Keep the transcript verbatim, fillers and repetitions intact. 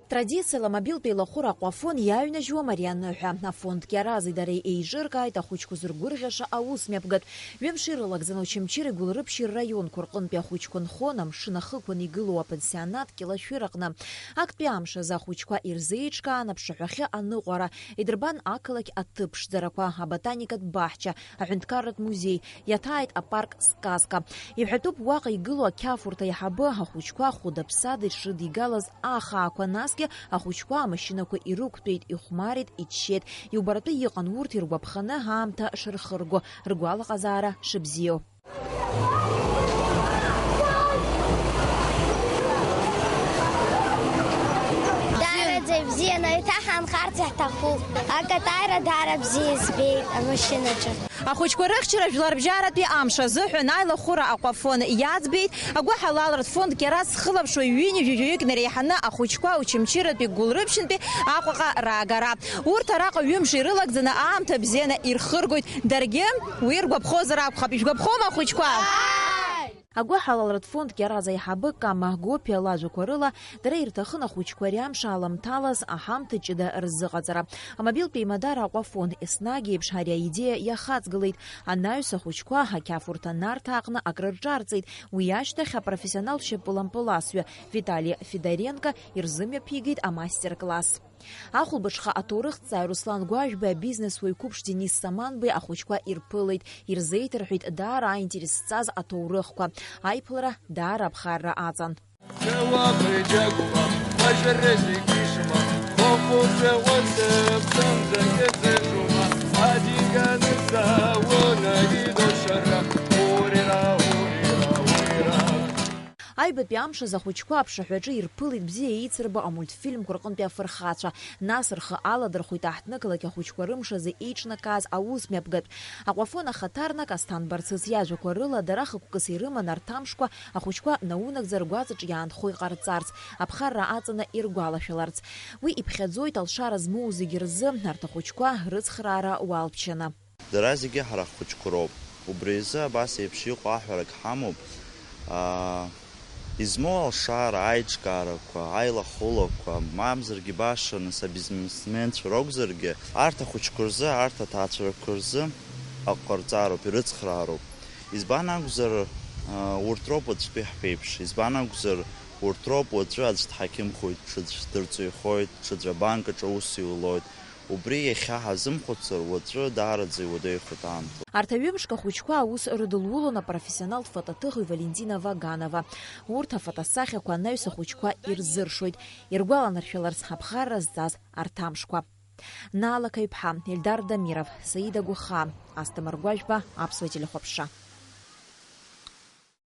Традициала амобилтә еилахәыра Аҟәафон иаҩнажьуа мариа аныҳәа. Афонд Кьарази дареи еиҿыркааит ахәыҷқәа зыргәырӷьаша аус мҩаԥгатә. Ҩымш ирылагӡаны Очамчыреи Гәылрыԥшьи рраионқәа рҟынтәи ахәыҷқәа нхон амшын ахықәан игылоу апансионат Кьылашәыр аҟны. Актәи амш азы ахәыҷқәа ирзеиҿкаан аԥшаҳәахьы аныҟәара, идырбан ақалақь аҭыԥшӡарақәа, аботаникатә баҳча, аҳәынҭқарратә музеи, иаҭааит апарк Сказка. Иҳәатәуп уаҟа игылоу ақьафурҭа аиҳабы ахәыҷқәа хәыда-ԥсада иҽрыдигалаз ахаақәа, насгьы ахәыҷқәа амашьынақәа ирықәтәеит, ихәмарит, иччеит. Иубаратәы иҟан урҭ иргәаԥханы аамҭа шырхырго, ргәалаҟазаара шыбзиоу. Даараӡа ибзиан, еиҭа ҳанхарц иаҳҭахуп. Акатаира даара бзиа збеит амашьынаҿы. Ахәыҷқәа рыхьчара жәларбжьаратәи амш азыҳәан аилахәыра Аҟәафон иаӡбеит. Агәыҳалалратә фонд Кьараз зхылаԥшуа ҩынҩажәаҩык инареиҳаны ахәыҷқәа Очамчыратәи Гәылрыԥшьынтәи Аҟәаҟа раагара. Урҭ араҟа ҩымш ирылагӡаны аамҭа бзианы ирхыргоит. Даргьы уи ргәаԥхозар акәхап. Ижәгәаԥхома, ахәыҷқәа? Агәыҳалалратә фонд Кьараз аиҳабы Кама Гопиа лажәақәа рыла, дара ирҭахын ахәыҷқәа ари амш аламҭалаз аҳамҭа ҷыда рзыҟаҵара. Амобилтә еимадара Аҟәафон еснагь еиԥш ари аидеиа иахаҵгылеит. Анаҩс ахәыҷқәа ақьафурҭа Нарҭаа аҟны акрырҿарҵеит. Уи ашьҭахь апрофессионал шьапылампыласҩы Витали Федоренко ирзымҩаԥигеит амастер-класс. Ахәылбыҽха аҭоурыхҭҵааҩ Руслан Гәажәба, абизнесуаҩ қәыԥш Денис Саманбеи ахәыҷқәа ирԥылеит, ирзеиҭарҳәеит даара аинтерес зҵаз аҭоурыхқәа. Аиԥылара даара аԥхарра аҵан. Аҩбатәи амш азы ахәыҷқәа аԥшаҳәаҿы ирԥылеит бзиа еицырбо амультфильмқәа рҟынтәи афырхацәа, нас рхы аладырхәит аҳҭнықалақь ахәыҷқәа рымш азы еиҿнакааз аус мҩаԥгатә. Аҟәафон ахаҭарнак Асҭан Барцыц иажәақәа рыла, дара хықәкыс ирыман арҭ амшқәа ахәыҷқәа наунагӡа ргәаҵаҿ иаанхо иҟарҵарц, аԥхарра аҵаны иргәалашәаларц. Уи иԥхьаӡоит алшара змоу зегь рзы арҭ ахәыҷқәа рыцхраара уалԥшьаны. Дара зегьы ҳара ҳхәыҷқәа роуп. Убри азы абас еиԥш иҟоу аҳәарак ҳамоуп. Аа, измоу алшара, аиҿкаарақәа, аилахәылақәа, мамзаргьы баша нас абизнесменцәа ракәзаргьы, арҭ ахәыҷқәа рзы, арҭ аҭаацәарақәа рзы аҟарҵароуп, ирыцхраароуп. Избан акәзар, аа, урҭ роуп уаҵәтәи ҳԥеиԥш. Избан акәзар, урҭ роуп уаҵәы аӡә дҳақьымхоит, ҽаӡә дырҵаҩхоит, ҽаӡә абанк аҿы аус иулоит. Убри иахьа ҳазымхәыцыр, уаҵәы даараӡа иуадаҩхоит аамҭа. Арҭ аҩымшк ахәыҷқәа аус рыдылулон апрофессионалтә фотоҭыхҩы Валентина Ваганова. Урҭ афотосахьақәа анаҩс ахәыҷқәа ирзыршоит, иргәаланаршәаларц аԥхарра зҵаз арҭ амшқәа. Наала Қаҩԥҳа, Ельдар Дамиров, Саида Гәыхаа, Асҭамыр Гәажәба, Аԥсуа телехәаԥшра.